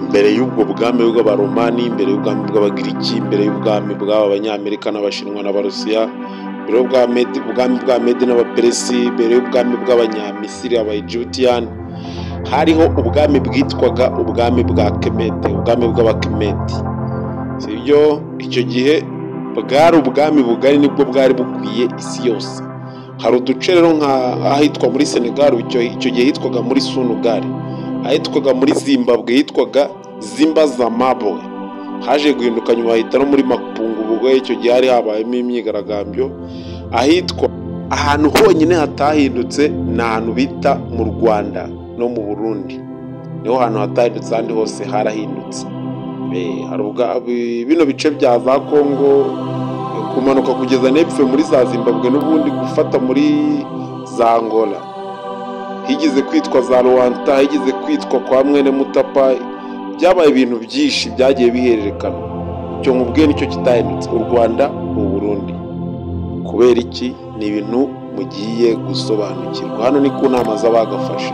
Mbere y'ubwo bwami bw'Abaromani, mbere y'ubwami bw'Abagiriki, mbere y'ubwami bw'aba Banyamerika n'Abashinwa n'Abarusiya, mbere y'ubwami bwa Medi n'Abaperesi, mbere y'ubwami bw'Abanyamisiri, Abaegyptian, hariho ubwami bwitwaga ubwami bwa Kemete, ubwami bw'Abakemeti. Sibyo? Icyo gihe bwari ubwami bugari, nibwo bwari bukwiye isi yose. Hari uduce rero nk'ahitwa muri Senegal, icyo gihe hitwaga muri Sunugal, ahitwaga muri Zimbabwe hitwaga Zimba Zamabwe, haje guhinduka nyuma hahita no muri Mapungubwe, icyo gihe hari habayemo imyigaragambyo. Ahitwa ahantu honyine hatahindutse ni ahantu bita mu Rwanda no mu Burundi, niho hantu hatahindutse, ahandi hose harahindutse. Bino bice bya za Kongo kumanuka kugeza nepfe muri za Zimbabwe, n'ubundi gufata muri za Angola, higeze kwitwa za Rwanda, higeze kwitwa kwa Mwene Mutapa, byabaye ibintu byinshi byagiye bihererekana. Icyo nkubwiye nicyo kitahindutse, u Rwanda, u Burundi. Kubera iki? Ni ibintu mugiye gusobanukirwa. Hano ni ku nama z'abagafashe.